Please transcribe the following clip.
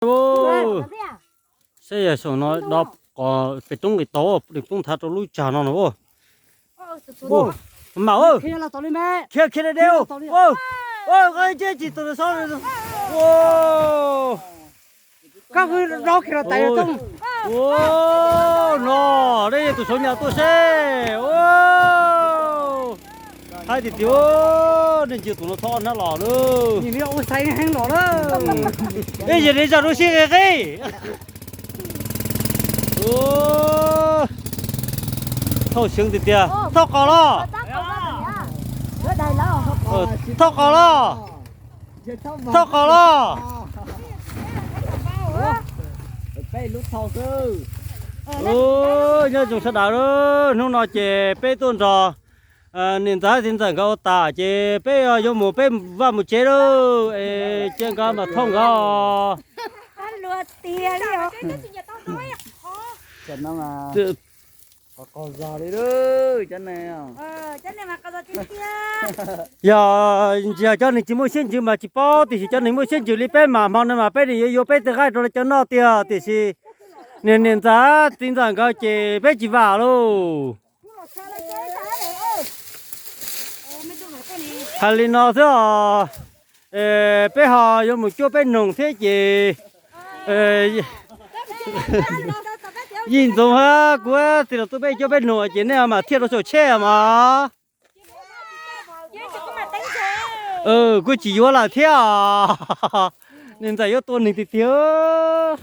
Saib yog saum no do qos pem roob nqis tau, nws poob thav rau lub tsag no no. Mas, khiav khiav deb deb. Koj tsis tus so. Koj dob khiav los tais. No, deb yog tus saum nyas tuaj seb. Haib tiag tiag, nej ntsia tus no txhob hnab los lawm. Ib yam li zaj lub sij qe qe. Thauj xyoob tiag tiag, thauj qos los. Thauj qos los. Thauj qos los. Nyob zoo sawv daws, hnub no ces peb tuaj nrog niam ntxawm txiv ntxawm nkawd ua tas ces peb yuav mus peb vaj mus tsev lawm es cia nkawd mam thauj nkawd. Yog ntsia cov neeg tsis muaj siab ntsws mas tsis paub, tiam sis cov neeg muaj siab ntsws li peb mas hmo no mas peb yuav yuav peb tej qaib rau lawv cov noj tiag, tiam sis niam niam ntxawm txiv ntxawm nkawd ces peb tsis vam lauj. Hais li no xwb os, peb ho yuav mus cuab peb noog thiab ces Yij Ntxoov hab kuv txiv los tuaj peb cuab peb noog ces nej mam thiaj rau saum tsheb mas. Kuj tsis yuav lawm thiab. Niam ntxawm yuav tua neeg tiag tiag.